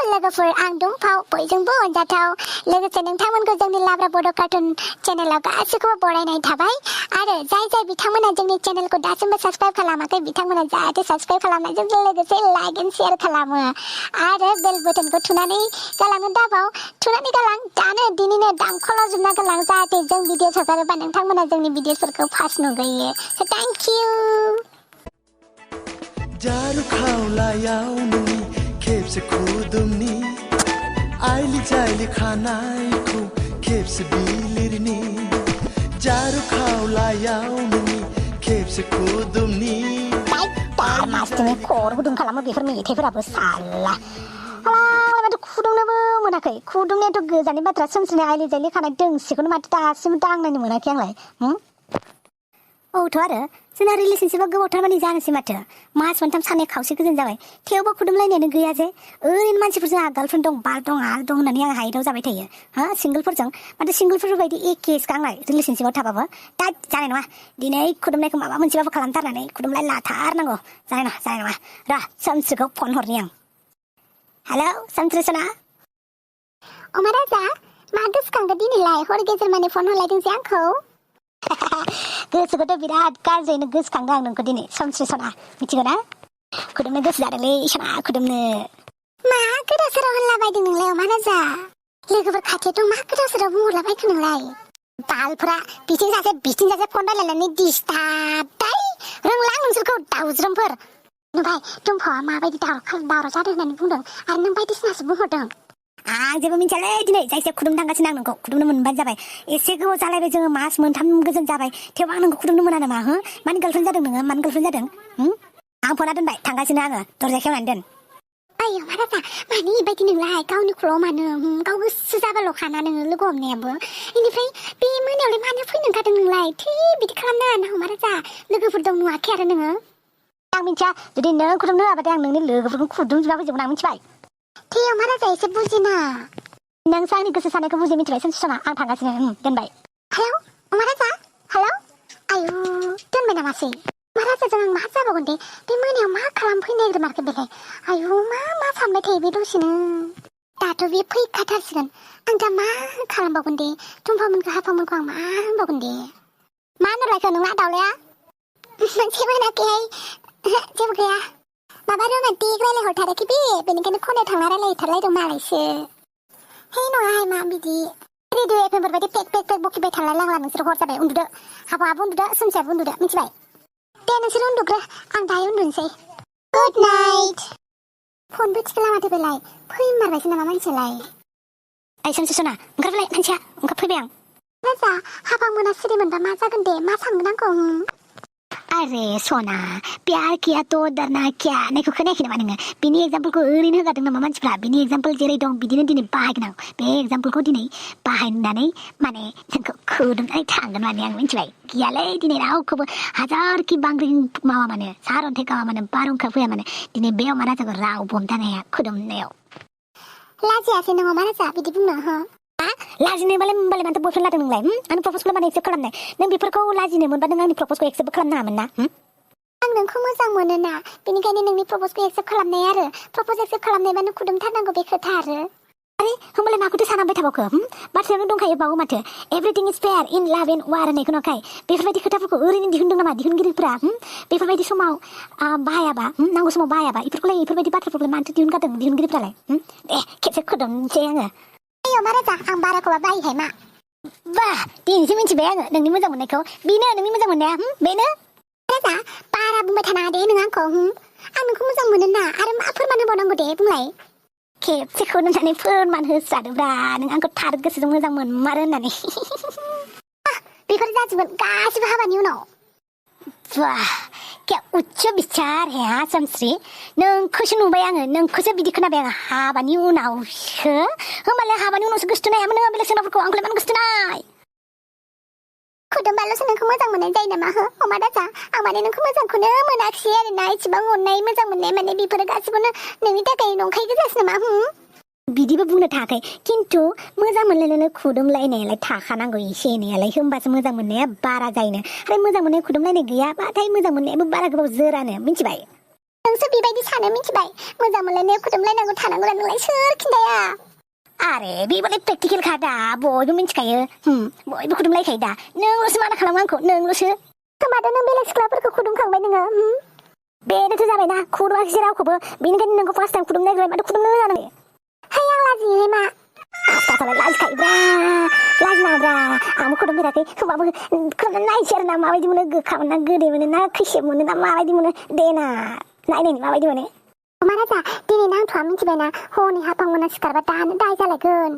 लोगोफोर आं दुंफाव बयजोंबो अनजाथाव लोगोसे नोंथांमोनखौ जोंनि लाब्रा बड' कार्टुन चेनेलाव गासिखौबो बरायनाय थाबाय आरो जाय बिथांमोना जोंनि चेनेलखौ दासिमबो साबस्क्राइब खालामाखै बिथांमोना जाहाथे साबस्क्राइब खालामनायजों लोगोसे लाइक एन्ड शेयार खालामो आरो बेल बटनखौ थुनानै गालांनो दाबाव थुनानै गालां दानो दिनैनो दांखलाजोबना गालां जाहाथे जों भिडिअ हगारोबा नोंथांमोना जोंनि भिडिअफोरखौ फार्स्ट नुगोयो थेंक इउ जारु खावलायाव नोंनि खेबसे खुदुमनि आइलि जाइलि खानायखौ खेबसे बिलिरनि जारु खावलायाव नोंनि खेबसे खुदुमनि दार मासथिनि खर गुदुं खालामो बेफोर मेथाइफोराबो साला माथो खुदुंनोबो मोनाखै खुदुंनायाथ' गोजाननि बाथ्रा सोमस्रिनाय आइलि जाइलि खानाय दोंसेखौनो माथो दासिमबो दांनायनो मोनाखै आंलाय औथ' आरो जोंना रिलेशनशिपआ गोबावथार माने जानोसै माथो मास मोनथाम साननै खावसे गोजोन जाबाय थेवबो खुदुमलायनायानो गैया जे ओरैनो मानसिफोरजों आंहा गार्लफ्रेन्ड दं बार दं आर दं होननानै आं हाइटआव जाबाय थायो हा सिंगोलफोरजों माथो सिंगोलफोर बायदि एखेसो आंलाय रिलेशनशिपआव थाबाबो दा जानाय नङा दिनै खुदुमनायखौ माबा मोनसेबाबो खालामथारनानै खुदुमलाय लाथारनांगौ जानाय नङा र' सोमस्रिखौ फन हरनि आं हेलौ सोमस्रि सना अमाराजा मा गोसोखांखो दिनैलाय हर गेजेर माने फन हरलायदों जे आंखौ गोसोखौथ' बिराद गाज्रियैनो गोसोखांदों आं नोंखौ दिनै सोमस्रि सना मिथिगौ ना खुदुमनो गोसो जादोंलै सना खुदुमनो मा गोदाव सोराव होनलाबायदों नोंलाय अमाराजा लोगोफोर खाथियाव दं मा गोदाव सोराव बुंहरलाबायखो नोंलाय बालफोरा बिथिं सासे फन रायलायनानै दिसटार्बबाय रोंलां नोंसोरखौ दाउज्रोमफोर नुबाय दुमफावआ माबायदि दावराव जादों होननानै बुंदों आरो नों बायदिसिनासो बुंहरदों आं जेबो मिथियालै दिनै जायखिजाया खुदुमनो थांगासिनो आं नोंखौ खुदुमनो मोनबानो जाबाय एसे गोबाव जालायबाय जोङो मास मोनथाम गोजोन जाबाय थेवबो आं नोंखौ खुदुमनो मोना नामा हो मानो गार्लफ्रेन्ड जादों नोङो मानो गार्लफ्रेन्ड जादों आं फना दोनबाय थांगासिनो आङो दरजा खेवनानै दोन आयो माराजा मानि इबायदि नोंलाय गावनि खर'आव मानो गाव गोसो जाबाल' खाना नोङो लोगो हमनायाबो बेनिफ्राय बे मोनायावलाय मानो फैनो ओंखारदों नोंलाय थै बिदि खालामनाङा ना माराजा लोगोफोर दं नुवाखै आरो नोङो आं मिथिया जुदि नों खुदुमनो होआबाथाय आं नोंनि लोगोफोरखौ खुदुमजोबना फैजोबगोन आं मिथिबाय थै माराजा एसे बुजिना नोंसो आंनि गोसो सानायखौ बुजि मिथिबाय सोमस्रि सना आं थांगासिनो दोनबाय हेलौ माराजा हेलौ आयु दोनबाय नामासै माराजाजों आं मा जाबावगोन दे बे मोनायाव मा खालामफैनो नागिरमारखो बेलाय आयु मा सानबाय थायो बे दसेनो दाथ' बे फैखाथारसिगोन आं दा मा खालामबावगोन दे दुमफामोनखौ हाफामोनखौ आं मा होनबावगोन दे मा होनलायखो नोंना दावलाया जेबो होनाखैहाय जेबो गैया माबा रमान्टिक रायलायहरथाराखै बेनिखायनो खनायाव थांना रायलायहैथारलायदों मालायसो हे नङाहाय मा बिदि रेडिअ एफएमफोर बायदि पेक बकिबाय थालाय लांला नोंसोर हर जाबाय उन्दुदो हाबाबो उन्दुदो सोमसियाबो उन्दुदो मिथिबाय दे नोंसोर उन्दुग्रो आं दायो उन्दुनोसै गुड नाइट फनबो थिखोला माथो बेलाय फैमारबायसो नामा मानसियालाय ओइ सोमसि सना ओंखारबाय मानसिया ओंखारफैबाय आं राजा हाबा मोना सिरि मोनबा मा जागोन दे मा सानगोन आंखौ अरे सना प्यार किया तो डरना क्या नायखौ खोनायाखै नामा नोङो बिनि एग्जाम्पलखौ ओरैनो होगारदों नामा मानसिफ्रा बिनि एग्जाम्पल जेरै दं बिदिनो दिनै बाहायगोन आं बे एग्जाम्पलखौ दिनै बाहायनानै माने जोंखौ खुदुमनानै थांगोन माने आं मिथिबाय गैयालै दिनै रावखौबो हाजारखि बांग्रिं मावा मानो सारअन्थाइ गावा मानो बारहुंखा फैया मानो दिनै बे अमाराजाखौ रावबो हमथानो हाया खुदुमनायाव लाजियासै नों अमाराजा बिदि बुंनो हो लाजिनोबालाय माथो बयफ्रेन्ड लादों नोंलाय आंनि प्रप'जखौ माने एक्सेप्ट खालामनाय नों बेफोरखौ लाजिनो मोनबा नों आंनि प्रप'जखौ एक्सेप्ट खालामनाङामोन ना आं नोंखौ मोजां मोनो ना बेनिखायनो नोंनि प्रप'जखौ एक्सेप्ट खालामनाय आरो प्रप'ज एक्सेप्ट खालामनायबा नों खुदुमथारनांगौ बे खोथा आरो अरे होमबालाय माखौथो सानांबाय थाबावखो बाथ्रायावनो दंखायो बावो माथो एभ्रिथिं इज फेयार इन लाभ एन्ड वार होननायखौ नंखाय बेफोरबायदि खोथाफोरखौ ओरैनो दिहुनदों नामा दिहुनगिरिफोरा बेफोरबायदि समाव बाहायाबा नांगौ समाव बाहायाबा बेफोरबायदि बाथ्राफोरखौलाय मानोथो दिहुनगारदों दिहुनगिरिफ्रालाय दे खेबसे खुदुमसै आङो आयो माराजा आं बाराखौबा बायोहाय मा बा दिनैसो मिथिबाय आङो नोंनि मोजां मोननायखौ बेनो नोंनि मोजां मोननाया बेनो राजा बारा बुंबाय थानाङा दे नों आंखौ आं नोंखौ मोजां मोनो ना आरो मा फोरमान होबावनांगौ दे बुंलाय खेबसेखौ नोंनानै फोरमान होस्रादोब्रा नों आंखौ थार गोसोजों मोजां मोनमारो होननानै बेफोर जाजोबगोन गासिबो हाबानि उनाव वाह क्या उच्च विचार है हाँ सोमस्रि नोंखौसो नुबाय आङो नोंखौसो बिदि खोनाबाय आङो हाबानि उनावसो होमबालाय हाबानि उनावसो गोसोथोनाय हायामोन नोङो बेलेग सोरनाफोरखौ आंखौलाय मानो गोसोथोनाय खुदुमबाल'सो नोंखौ मोजां मोननाय जायो नामा हो अमाराजा आं माने नोंखौ मोजांखौनो मोनाखिसै आरोना इसेबां अननाय मोजां मोननाय माने बेफोरो गासिबोनो नोंनि थाखाय नंखाय गोजासो नामा बिदिबो बुंनो थाखाय खिन्थु मोजां मोनलायनानै खुदुमलायनायालाय थाखानांगौ एसे एनैयालाय होमबासो मोजां मोननाया बारा जायोनो आरो मोजां मोननाय खुदुमलायनाय गैयाबाथाय मोजां मोननायाबो बारा गोबाव जोरानो मिथिबाय नों नोंसो बेबायदि सानो मिथिबाय मोजां मोनलायनायाव खुदुमलायनांगौ थानांगौ नोंलाय सोर खिन्थाया आरे बेबालाय प्रेक्टिकेल खा दा बयबो मिथिखायो बयबो खुदुमलायखायो दा नोंल'सो माना खालामो आंखौ नोंल'सो होमबाथ' नों बेलेग सिख्लाफोरखौ खुदुमखांबाय नोङो बेनोथ' जाबायना खुदुमाखिसै रावखौबो बेनिखायनो नोंखौ फार्स्ट टाइम खुदुमनो नागिरबाय माथो खुदुमनो रोङा नोङो है आं लाजियोहाय मा आस्तालाय लाजिखायोब्रा लाजिनाङाब्रा आंबो खुदुमफेराखै होमबाबो खुदुमनानै नायसै आरो ना माबायदि मोनो गोखा मोनो ना गोदै मोनो ना खैसेब मोनो ना माबायदि मोनो देना नायनायनि माबायदि मोनो महाराजा दिनै नांथ'आ मिथिबायना हनै हाफां मोना सिखारबा दानो दाय जालायगोन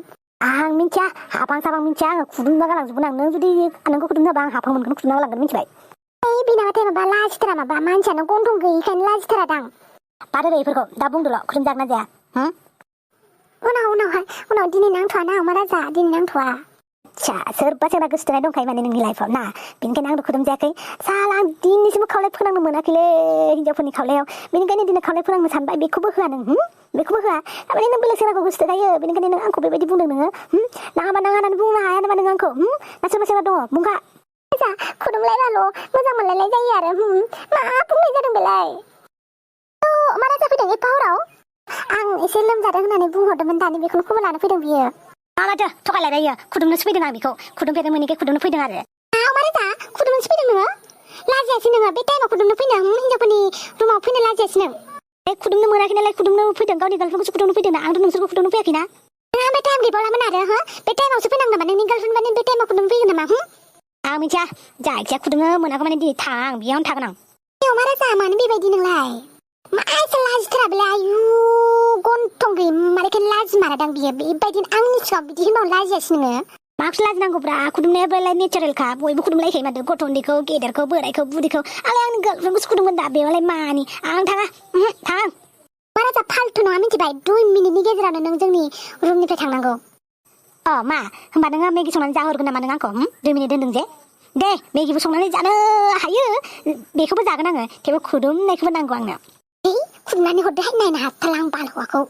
आं मिथिया हाफां साफां मिथिया आङो खुदुमना गालांजोबगोन आं नों जुदि नोंखौ खुदुमनो होबा आं हाफां मोनगोन खुदुमना गालांगोन मिथिबाय ओइ बिनाबाथाय माबा लाजिथारा माबा मानसियानो गन्थं गैयिखायनो लाजिथारा दां बादो दे इफोरखौ दा बुंदोल' खुदुमजागोन ना जाया उनाव दिनै नांथ'आ ना महाराजा दिनै नांथ'आ आच्छा सोरबा सोरबा गोसोथोनाय दंखायो माने नोंनि लाइफआव ना बेनिखायनो आंबो खुदुमजायाखै साला आं दिनैसिमबो खावलाय फोनांनो मोनाखैलै हिनजावफोरनि खावलायाव बेनिखायनो दिनै खावलाय फोनांनो सानबाय बेखौबो होआ नों बेखौबो होआ थारमाने नों बेलेग सेराखौ गोसोथोखायो बेनिखायनो नों आंखौ बेबायदि बुंदों नोङो नाङाबा नाङा होननानै बुंनो हाया नामा नों आंखौ ना सोरबा सोरबा दङ बुंखा जा खुदुमलायबाल' मोजां मोनलायनाय जायो आरो मा बुंनाय जादों बेलाय महाराजा फैदों एफा हराव आं एसे लोमजादों होननानै बुंहरदोंमोन दानि बेखौनो खबर लानो फैदों बियो माथो थगायलायलायो खुदुमनोसो फैदों आं बेखौ खुदुमफेरनो मोनैखाय खुदुमनो फैदों आरो महाराजा खुदुमनोसो फैदों नोङो लाजियासै नोङो बे टाइमाव खुदुमनो फैदों हिनजावफोरनि रुमाव फैनो लाजियासै नों बे खुदुमनो मोनाखै नालाय खुदुमनो फैदों गावनि गार्लफ्रेन्डखौसो खुदुमनो फैदों ना आंथ' नोंसोरखौ खुदुमनो फैयाखैना नोंहा बे टाइम गैबावलामोन आरो बे टाइमावसो फैनांगौ नामा नोंनि गार्लफ्रेन्ड माने बे टाइमाव खुदुमनो फैगोन नामा आं मिथिया जायखिया खुदुमनो मोनाखै माने दिनै थां बेयावनो थागोन आं महाराजा मानो बेबायदि नोंलाय मा एसे लाजिथारा बेलाय आयु गन्थं गैयै मारेखायनो लाजि मारादां बियो बेबायदिनो आंनि सिगाङाव बिदि होनबावनो लाजियासै नोङो माखौसो लाजिनांगौब्रा खुदुमनाया बेलाय नेचारेलखा बयबो खुदुमलायखायो माथो गथ' उन्दैखौ गेदेरखौ बोरायखौ बुरिखौ आंलाय आंनि गार्लफ्रेन्डखौसो खुदुमगोन दा बेयावलाय मानि आं थाङा थां महाराजा फाल्थु नङा मिथिबाय 2 मिनिटनि गेजेरावनो नों जोंनि रुमनिफ्राय थांनांगौ मा होमबा नोङो मेगि संनानै जाहरगोन नामा नों आंखौ 2 मिनिट दोनदों जे दे मेगिबो संनानै जानो हायो बेखौबो जागोन आङो थेवबो खुदुमनायखौबो नांगौ आंनो खुदुमनानै हरदोहाय नायनो हाथारला आं बाल हौवाखौ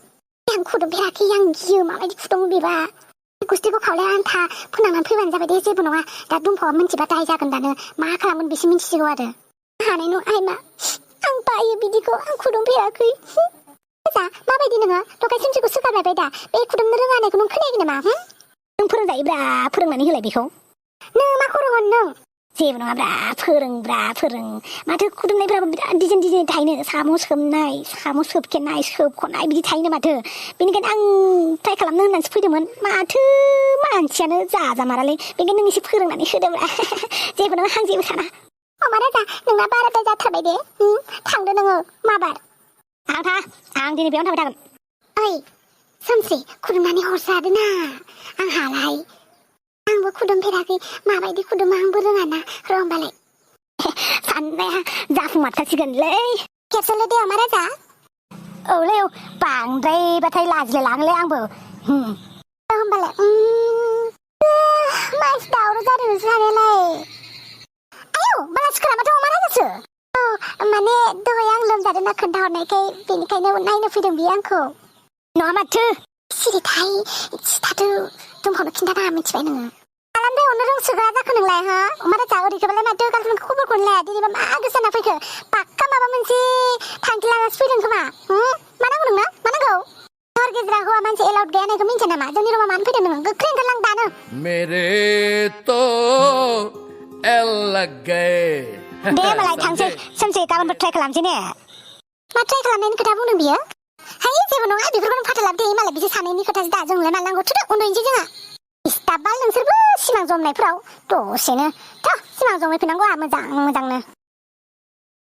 आं खुदुमफेराखै आं गियो माबायदि खुदुमो बेबा गुस्थिखौ खावलाय आन्था फोनांनानै फैबानो जाबाय दे जेबो नङा दा दुमफावा मिथिबा दाय जागोन दानो मा खालामगोन बिसो मिथिसिगौ आरो हानाय नङा आइ मा आं बायो बिदिखौ आं खुदुमफेराखै जा माबायदि नोङो दगाय सोमसिखौ सोगारबाय दा बे खुदुमनो रोङा होननायखौ नों खोनायाखै नामा नों फोरोंजायोब्रा फोरोंनानै होलाय बेखौ नों मा फोरोंगोन नों जेबो नङाब्रा फोरों माथो खुदुमनायफ्राबो बिराद डिजाइन थायोनो साम' सोबनाय साम' सोबखेनाय सोबख'नाय बिदि थायोनो माथो बेनिखायनो आं ट्राइ खालामनो होननानैसो फैदोंमोन माथो मानसियानो जाजामारालै बेनिखायनो नों एसे फोरोंनानै होदोब्रा जेबो नङा आं जेबो साना महाराजा नोंना बाराद्राय जाथारबाय दे थांदो नोङो माबार आं दिनै बेयावनो थाबाय थागोन ओइ सोमस्रि खुदुमनानै हरजादो ना आं हालाय आंबो खुदुमफेराखै माबायदि खुदुमो आंबो रोङाना र' होमबालाय साननाया जाफुंमारथारसिगोनलै खेबसेल' दे महाराजा औलै बांद्रायबाथाय लाजिलायलाङोलै आंबो होमबालाय मानसि दावराव जादों जानायालाय आयौ बाला सिखारा माथो महाराजासो माने दहाय आं लोमजादोंना खोन्थाहरनायखाय बेनिखायनो नायनो फैदों बियो आंखौ नङा माथो सिरि थादो दुमखौनो खिन्थानाङा मिथिबाय नोङो खालामबाय हरनो रोंसोग्रा जाखो नोंलाय महाराजा ओरैखोबालाय माथो गार्लफ्रेन्डखौ खबरखौनो लाया दिनैबा मा गोसाना फैखो पाक्का माबा मोनसे थांखि लानासो फैदों खोमा मा नांगौ नोंनो मा नांगौ हर गेजेराव हौवा मानसि एलाउड गैया होननायखौ मिन्थिया नामा जोंनि रुमाव मानो फैदों नोङो गोख्रै ओंखारलां दानो मेरे तो एल लग गए दे होमबालाय थांसै सोमसै गाबोनबो ट्राइ खालामसै ने मा ट्राइ खालामनायनि खोथा बुंदों बियो हाय जेबो नङा बेफोरखौनो फाथालाब दे मालाय बिसोर सानैनि खोथासो दा जोंलाय मा नांगौ थुदो उन्दुनोसै जोंहा इस्ताबाल नोंसोरबो सिमां जमनायफ्राव दसेनो सिमां जमैफिननांगौ मोजांनो